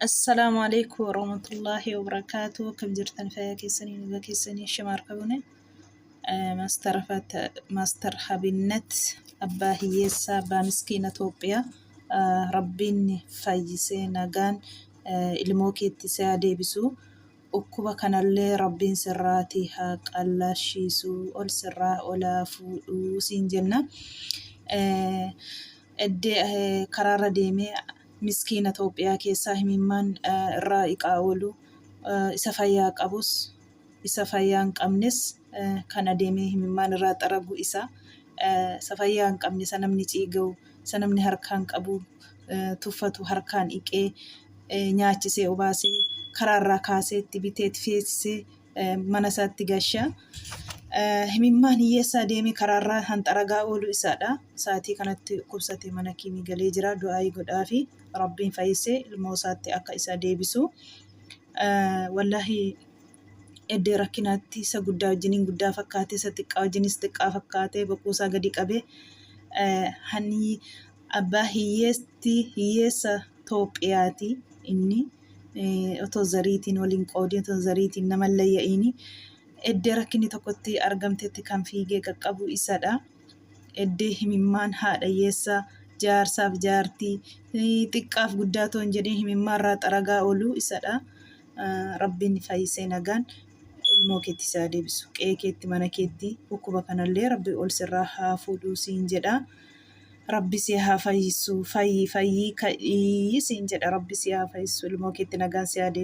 Assalaamu alaikum warahmatullaahi wabarakaatu. Akkam jirtan fayyaa keessanii nagaa keessanii shamaar qabne. Maaster Habinnat abbaa hiyyeessaa abbaa miskiina Itoophiyaa rabbiin fayyisee nagaan ilmoo keetti si haa deebisu. Dhukkuba kanallee rabbiin sirraati haa qallashiisu ol sirraa olaa fuudhuu siin jenna. Eddee karaarra deemee miskiina Toophiyaa keessaa himimmaan irraa iqaa oolu isa fayyaa qabus isa fayyaa hin qabnes kan adeemee himimmaan irraa xaragu isa isa fayyaa hin qabne isa namni ciiga'u isa namni harkaan qabu tuffatu harkaan iqee nyaachisee obaasee karaarraa kaasee itti bitee itti feesisee mana isaatti gasha. Himimmaan hiyyeessaa deemee karaarraa hanxaragaa oolu isaadha. Sa'aatii kanatti dhukkubsatee mana kiimii galee jira. Du'aayii godhaafi Rabbiin fayyisee ilmoo isaatti akka isa deebisu. Wallaahi eddee rakkinaatti isa guddaa wajjiniin guddaa fakkaatee isa xiqqaa wajjinis xiqqaa fakkaatee boquu isaa gadi qabee hani abbaa hiyyeessi hiyyeessa Toophiyaati inni. Otoo zariitiin wal hin qoodin, otoo zariitiin nama hin layya'iin eddee rakkinni tokkotti argamtetti kan fiigee qaqqabu isadha. Eddee himimmaan haadha hiyyeessaa, jaarsaaf jaartii, xiqqaaf guddaa otoo hin jedhin himimmaan irraa xaragaa oolu isadha. Rabbiin fayyisee nagaan ilmoo keetti si haa deebisu. Qe'ee keetti, mana keetti dhukkuba kanallee Rabbi ol sirraa haa fuudhu siin jedha. Rabbi si haa fayyissu fayyi fayyii ka'ii siin jedha rabbi si haa fayyissu ilmoo keetti nagaan si haa deebisu.